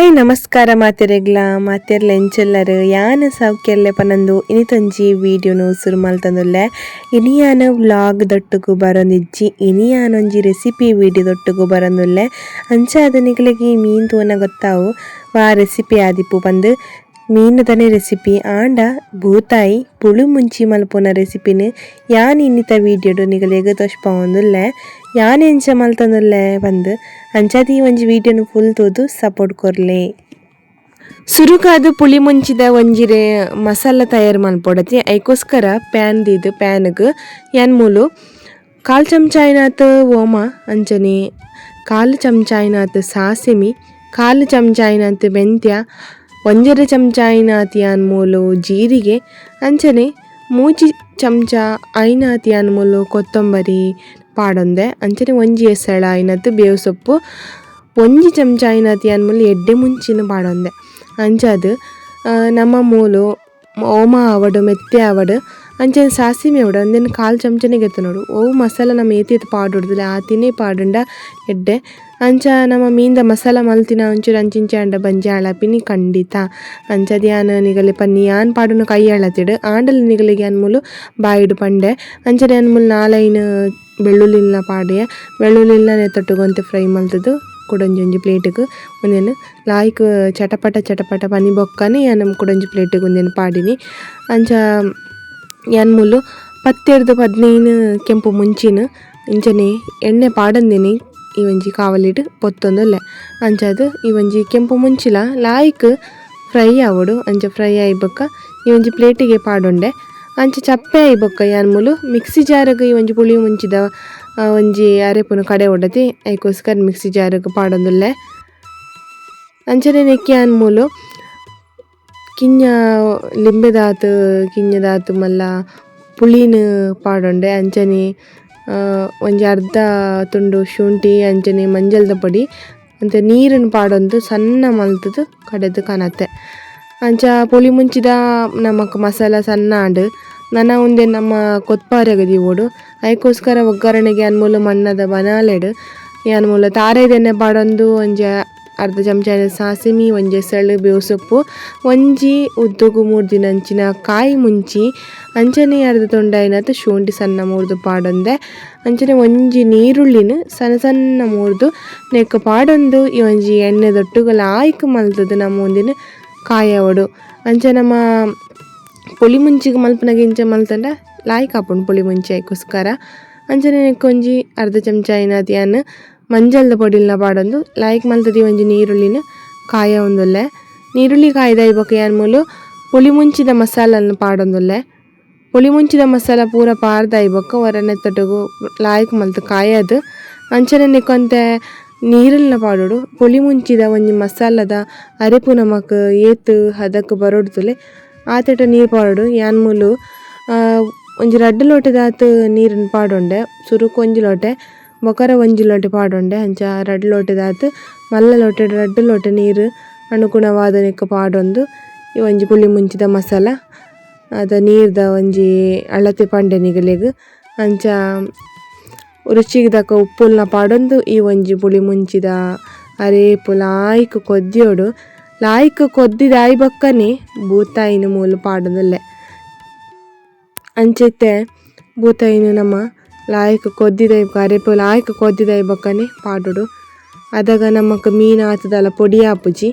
Hi ನಮಸ್ಕಾರ ಮಾತೆರೆಗ್ಲ ಮಾತೆರ್ಲ ಎಂಚೆಲ್ಲರು ಯಾನ ಸೌಕ್ಯರ್ಲೆ ಪನಂದು ಇನಿತೊಂಜಿ ವೀಡಿಯೋನು ಸುರು ಮಲ್ತೊಂದುಲ್ಲೆ. ಇನಿ ಯಾನ ವ್ಲಾಗ್ ದೊಟ್ಟುಗು ಬರೊಂದಿಜ್ಜಿ, ಇನಿ ಯಾನೊಂಜಿ ರೆಸಿಪಿ ವೀಡಿಯೋ ದೊಟ್ಟುಗು ಬರೊಂದುಲ್ಲೆ. ಅಂಚಾದ್ ನಿಕಲೆಗ್ ಈ ಮೀನ್ ತೂನ ಗೊತ್ತಾವು ವಾ ರೆಸಿಪಿ ಆದಿಪ್ಪು ಪಂದ್. ಮೀನುದನೆ ರೆಸಿಪಿ ಆಂಡ ಬೂತಾಯಿ ಪುಳಿ ಮುಂಚಿ ಮಲ್ಪುನ ರೆಸಿಪಿನ್ ಯಾನ್ ಇನ್ನಿತ ವೀಡಿಯೋಡು ನಿಕಲೆಗ್ ತೋಜ್ಪಾವೊಂದುಲ್ಲೆ. ಯಾನ್ ಎಂಚ ಮಲ್ತೊಂದುಲ್ಲೆ ಪಂದ್ ಅಂಚಾದ್ ಈ ಒಂಜಿ ವೀಡಿಯೋನು ಫುಲ್ ತೂದು ಸಪೋರ್ಟ್ ಕೊರ್ಲೆ. ಸುರುಕಾದ್ ಪುಳಿ ಮುಂಚಿದ ಒಂಜಿ ಮಸಾಲ ತಯಾರು ಮಲ್ಪೊಡತಿ. ಐಕೋಸ್ಕರ ಪ್ಯಾನ್ ದೀದ್ ಪ್ಯಾನ್ಗ್ ಯಾನ್ ಮೂಲು ಕಾಲು ಚಮಚ ಆಯಿನಾತ್ ಓಮ, ಅಂಚನೆ ಕಾಲು ಚಮಚ ಆಯಿನಾತ್ ಸಾಸಿಮಿ, ಕಾಲು ಚಮಚ ಆಯಿನಾತ್ ಮೆಂತ್ಯ, ಒಂಜರೆ ಚಮಚ ಆಯಿನಾತ್ ಯಾನ್ ಮೂಲು ಜೀರಿಗೆ, ಅಂಚನೆ ಮೂಜಿ ಚಮಚ ಆಯಿನಾತ್ ಯಾನ್ ಮೂಲು ಕೊತ್ತಂಬರಿ ಪಾಡೊಂದೆ. ಅಂಚನೆ ಒಂಜಿ ಎಸಳ ಆಯಿನಾತ್ ಬೇವು ಸೊಪ್ಪು, ಒಂಜಿ ಚಮಚ ಆಯಿನಾತ್ ಯಾನ್ ಮೂಲು ಎಡ್ಡೆ ಮುಂಚಿನ ಪಾಡೊಂದೆ. ಅಂಚಾದ್ ನಮ್ಮ ಮೂಲು ಓಮ ಆವಡ್ ಮೆತ್ತೆ ಆವಡ್ ಅಂಚನೆ ಸಾಸಿಮೆ ಆವಡ್ ಅಂದೆನ್ ಕಾಲು ಚಮಚನೆ ಗೆತ್ತೊನೊಡು. ಒವು ಮಸಾಲ ನಮ ಏತ್ ಏತ್ ಪಾಡೊಡುದುಲೆ ಆತಿನೇ ಪಾಡುಂಡ ಎಡ್ಡೆ. ಅಂಚ ನಮ ಮೀನ್ದ ಮಸಾಲ ಮಲ್ತಿನ ಒಂಚೂರು ಅಂಚಿಂಚ ಆಂಡ ಬಂಜಿ ಹಾಳಾಪಿನಿ ಖಂಡಿತ. ಅಂಚಾದ್ ಯಾನ್ ನಿಗಲೆ ಪನ್ನಿ ಯಾನ್ ಪಾಡುನ ಕೈ ಅಳತೆಡ್ ಆಂಡಲ ನಿಗಲೆಗ್ ಯಾನ್ ಮೂಲು ಬಾಯಿಡ್ ಪಂಡೆ. ಅಂಚನೆ ಯಾನ್ ಮೂಲು ನಾಲೈನ್ ಬೆಳ್ಳುಳ್ಳಿಲ ಪಾಡಿಯೆ. ಬೆಳ್ಳುಳ್ಳಿಲ ನೆತ್ತೊಟ್ಟುಗು ಒಂತೆ ಫ್ರೈ ಮಲ್ತುದು ಕುಡೊಂಜಿ ಒಂಜಿ ಪ್ಲೇಟ್ಗ್ ಉಂದೆನ್ ಲಾಯ್ಕ್ ಚಟಪಟ ಚಟಪಟ ಪನಿ ಬೊಕ್ಕನೆ ಯಾನ್ ಕುಡೊಂಜಿ ಪ್ಲೇಟ್ಗ್ ಉಂದೆನ್ ಪಾಡಿನಿ. ಅಂಚ ಯಾನ್ ಮೂಲು 10 15 ಕೆಂಪು ಮುಂಚಿನ ಇಂಚನೆ ಎಣ್ಣೆ ಪಾಡಂದಿನಿ ಈ ಒಂಜಿ ಕಾವಲಿಡ್ ಪೊತ್ತೊಂದುಲ್ಲೆ. ಅಂಚಾದ್ ಈ ಒಂಜಿ ಕೆಂಪು ಮುಂಚಿಲ ಲಾಯ್ಕ್ ಫ್ರೈ ಆವೊಡು. ಅಂಚ ಫ್ರೈ ಆಯಿ ಬೊಕ್ಕ ಈ ಒಂಜಿ ಪ್ಲೇಟಿಗೆ ಪಾಡೊಂಡೆ. ಅಂಚ ಚಪ್ಪೆ ಆಯಿ ಬೊಕ್ಕ ಯಾನ್ ಮೂಲು ಮಿಕ್ಸಿ ಜಾರ್ಗ್ ಈ ಒಂಜಿ ಪುಳಿ ಮುಂಚಿದ ಒಂಜಿ ಅರೆಪುನು ಕಡೆ ಒಡತಿ ಐಕೋಸ್ಕರ ಮಿಕ್ಸಿ ಜಾರ್ಗ್ ಪಾಡೊಂದುಲ್ಲೆ. ಅಂಚನೆ ನೆಕ್ಕೆ ಯಾನ್ ಮೂಲು ಕಿಂಜ ಲಿಂಬೆದಾತ್ ಕಿಂಜದಾತ್ ಮಲ್ಲ ಪುಳಿನ್ ಪಾಡೊಂಡೆ. ಅಂಚನೆ ಒಂಜಿ ಅರ್ಧ ತುಂಡು ಶುಂಠಿ, ಅಂಚನೆ ಮಂಜಲ್ದ ಪೊಡಿ ಅಂಚ ನೀರನ್ನು ಪಾಡೊಂದು ಸಣ್ಣ ಮಲ್ತುದು ಕಡೆದು ಕನತೆ. ಅಂಚ ಪುಳಿ ಮುಂಚಿದ ನಮಕ್ ಮಸಾಲ ಸಣ್ಣ ಆಂಡ್. ನನ ಉಂದೆನ್ ನಮ್ಮ ಕೊತ್ಪಾರೆಗ್ ದೀವೊಡು. ಐಕೋಸ್ಕರ ಒಗ್ಗರಣೆಗೆ ಯಾನ್ ಮೂಲು ಮಣ್ಣದ ಬನಾಲೆಡ್ ಯಾನ್ ಮೂಲು ತಾರಾಯಿದೆಣ್ಣೆ ಪಾಡೊಂದು ಒಂಜಿ ಅರ್ಧ ಚಮಚ ಸಾಸಿಮಿ, ಒಂಜಿ ಎಸಳು ಬೇವು ಸೊಪ್ಪು, ಒಂಜಿ ಉದ್ದುಗು ಮೂರ್ದಿನಂಚಿನ ಕಾಯಿ ಮುಂಚಿ, ಅಂಚನೆ ಅರ್ಧ ತುಂಡಾಯಿನಾತ್ ಶುಂಠಿ ಸಣ್ಣ ಮೂರ್ದು ಪಾಡೊಂದೆ. ಅಂಚನೆ ಒಂಜಿ ನೀರುಳ್ಳಿನ ಸಣ್ಣ ಸಣ್ಣ ಮೂರ್ದು ನೆಕ್ ಪಾಡೊಂದು ಈ ಒಂಜಿ ಎಣ್ಣೆ ದೊಟ್ಟುಗು ಲಾಯ್ಕ್ ಮಲ್ತುದು ನಮ್ಮ ಒಂದಿನ ಕಾಯವೊಡು. ಅಂಚ ನಮ್ಮ ಪುಳಿ ಮುಂಚಿಗ್ ಮಲ್ಪುನಗ ಇಂಚ ಮಲ್ತಂಡ ಲಾಯ್ಕ್ ಆಪುಂಡು ಪುಳಿ ಮುಂಚಿ ಐಕೋಸ್ಕರ. ಅಂಚನೆ ನೆಕ್ ಒಂಜಿ ಅರ್ಧ ಚಮಚ ಆಯಿನಾತ್ ಯಾನ್ ಮಂಜಲ್ದ ಪೊಡಿಲ್ನ ಪಾಡೊಂದು ಲಾಯ್ಕ್ ಮಲ್ತುದು ಒಂಜಿ ನೀರುಳ್ಳಿನ ಕಾಯವೊಂದುಲ್ಲೆ. ನೀರುಳ್ಳಿ ಕಾಯ್ದಾಯಿ ಬೊಕ್ಕ ಯಾನ್ ಮೂಲು ಪುಳಿ ಮುಂಚಿದ ಮಸಾಲನ್ ಪಾಡೊಂದುಲ್ಲೆ. ಪುಳಿ ಮುಂಚಿದ ಮಸಾಲ ಪೂರ ಪಾರ್ದಾಯಿ ಬೊಕ್ಕ ಒರನೆತ್ತೊಟ್ಟುಗು ಲಾಯ್ಕ್ ಮಲ್ತ್ ಕಾಯದ್ ಅಂಚನೆ ನೆಕ್ಕೊಂತೆ ನೀರುಳ್ಳಿನ ಪಾಡೊಡು. ಪುಳಿ ಮುಂಚಿದ ಒಂಜಿ ಮಸಾಲದ ಅರೆಪು ನಮಕ್ ಏತ್ ಹದಕ್ ಬರೊಡುತುಲೆ ಆತೆಟ ನೀರು ಪಾಡೊಡು. ಯಾನ್ ಮೂಲು ಒಂಜಿ ರಡ್ಡ್ ಲೋಟೆದಾತ್ ನೀರನ್ನು ಪಾಡೊಂಡೆ. ಸುರುಕು ಒಂಜಿ ಲೋಟೆ ಬೊಕರ ಒಂಜಿ ಲೋಟೆ ಪಾಡೊಂಡೆ. ಅಂಚ ರಡ್ಡ್ ಲೋಟೆದಾತ್ ಮಲ್ಲ ಲೋಟೆಡ್ ರಡ್ಡ್ ಲೋಟೆ ನೀರು ಅನುಗುಣವಾದ ನೆಕ್ ಪಾಡೊಂದು ಈ ಒಂಜಿ ಪುಳಿ ಮುಂಚಿದ ಮಸಾಲ ಅದ ನೀರ್ದ ಒಂಜಿ ಅಳತೆ ಪಂಡೆ ನಿಗಲೆಗ್. ಅಂಚ ರುಚಿಗ್ ತಕ್ಕ ಉಪ್ಪುಲ್ನ ಪಾಡೊಂದು ಈ ಒಂಜಿ ಪುಳಿ ಮುಂಚಿದ ಅರೇಪು ಲಾಯ್ಕ್ ಕೊದ್ದಿಯೋಡು. ಲಾಯ್ಕ್ ಕೊದ್ದಿದಾಯಿ ಬೊಕ್ಕನೆ ಬೂತಾಯಿನ ಮೂಲು ಪಾಡೊಂದುಲ್ಲೆ. ಅಂಚೆತೆ ಬೂತಾಯಿನ ನಮ್ಮ ಲಾಯ್ಕ್ ಕೊದ್ದಿದಾಯಿ ಅರೆಪು ಲಾಯ್ಕ್ ಕೊದ್ದಿದಾಯಿ ಬೊಕ್ಕನೆ ಪಾಡೊಡು. ಅದಗ ನಮಕ್ ಮೀನ್ ಆತದಲ ಪೊಡಿ ಆಪುಜಿ.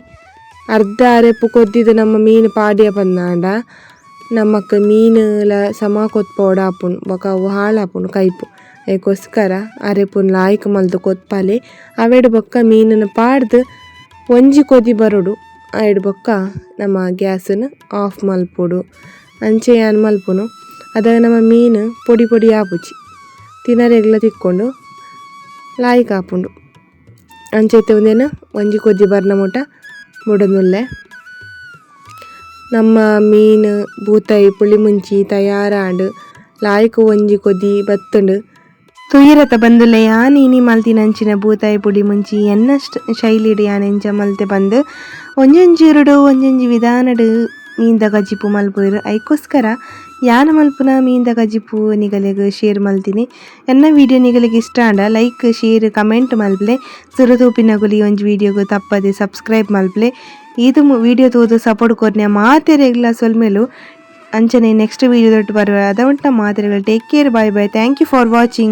ಅರ್ಧ ಅರೆಪು ಕೊದ್ದಿದ್ ನಮ್ಮ ಮೀನ್ ಪಾಡ್ಯ ಪಂದಾಂಡ ನಮಕ್ ಮೀನುಲ ಸಮ ಕೊತ್ಪೋಡು ಆಪುಂಡು ಬೊಕ ಅವು ಹಾಳಾಪುಂಡು ಕೈಪು. ಐಕೋಸ್ಕರ ಅರೆಪುನ್ ಲಾಯ್ಕ್ ಮಲ್ತ್ ಕೊತ್ಪಾಲೆ. ಅವೆಡ್ ಬೊಕ್ಕ ಮೀನನ್ನು ಪಾಡ್ದ್ ಒಂಜಿ ಕೊದಿ ಬರೊಡು. ಐಡ್ ಬೊಕ್ಕ ನಮ್ಮ ಗ್ಯಾಸನ್ ಆಫ್ ಮಲ್ಪೊಡು. ಅಂಚೆ ಯಾನ್ ಮಲ್ಪುನು. ಅದಗ ನಮ್ಮ ಮೀನು ಪೊಡಿ ಪೊಡಿ ಆಪುಜಿ, ತಿನರೆಗ್ಲ ತಿಕ್ಕೊಂಡು ಲಾಯ್ಕ್ ಆಪುಂಡು. ಅಂಚೆತೆ ಉಂದೆನ್ ಒಂಜಿ ಕೊದಿ ಬರ್ನ ಮುಟ ಬುಡೊಂದುಲ್ಲೆ. ನಮ್ಮ ಮೀನು ಬೂತಾಯಿ ಪುಳಿ ಮುಂಚಿ ತಯಾರಾಂಡ್. ಲಾಯ್ಕ್ ಒಂಜಿ ಕೊದಿ ಬತ್ತುಂಡು. ತುಯಿರತ ಬಂದುಲ್ಲೆ ಯಾನ್ ಇನಿ ಮಲ್ತಿನಂಚಿನ ಬೂತಾಯಿ ಪುಳಿ ಮುಂಚಿ ಎನ್ನ ಶೈಲಿಡ್ ಯಾನ್ ಎಂಚ ಮಲ್ತೆ ಪಂದ್ ಒಂಜೊಂಜಿ ಊರುಡು ಒಂಜೊಂಜಿ ವಿಧಾನಡ್ ಮೀನ್ದ ಕಜಿಪು ಮಲ್ಪುವೆರ್. ಐಕೋಸ್ಕರ ಯಾನ್ ಮಲ್ಪುನ ಮೀನ್ದ ಕಜಿಪು ನಿಗಲೆಗ್ ಶೇರ್ ಮಲ್ತಿನಿ. ಎನ್ನ ವಿಡಿಯೋ ನಿಗಲೆಗ್ ಇಷ್ಟ ಆಂಡ ಲೈಕ್, ಶೇರ್, ಕಮೆಂಟ್ ಮಲ್ಪುಲೆ. ಸುರು ತೂಪಿನಕುಲು ಈ ಒಂಜಿ ವಿಡಿಯೋಗು ತಪ್ಪದೆ ಸಬ್ಸ್ಕ್ರೈಬ್ ಮಲ್ಪುಲೆ. ಈತ್ ವಿಡಿಯೋ ತೂದು ಸಪೋರ್ಟ್ ಕೊರ್ನ ಮಾತೆರೆಗ್ಲ ಸೊಲ್ಮೆಲು. ಅಂಚನೆ ನೆಕ್ಸ್ಟ್ ವಿಡಿಯೋ ದೊಟ್ಟು ಬರುವ ಅದಮುಟ್ಟ ಮಾತೆರೆಗ್ಲ take care, bye bye, thank you for watching.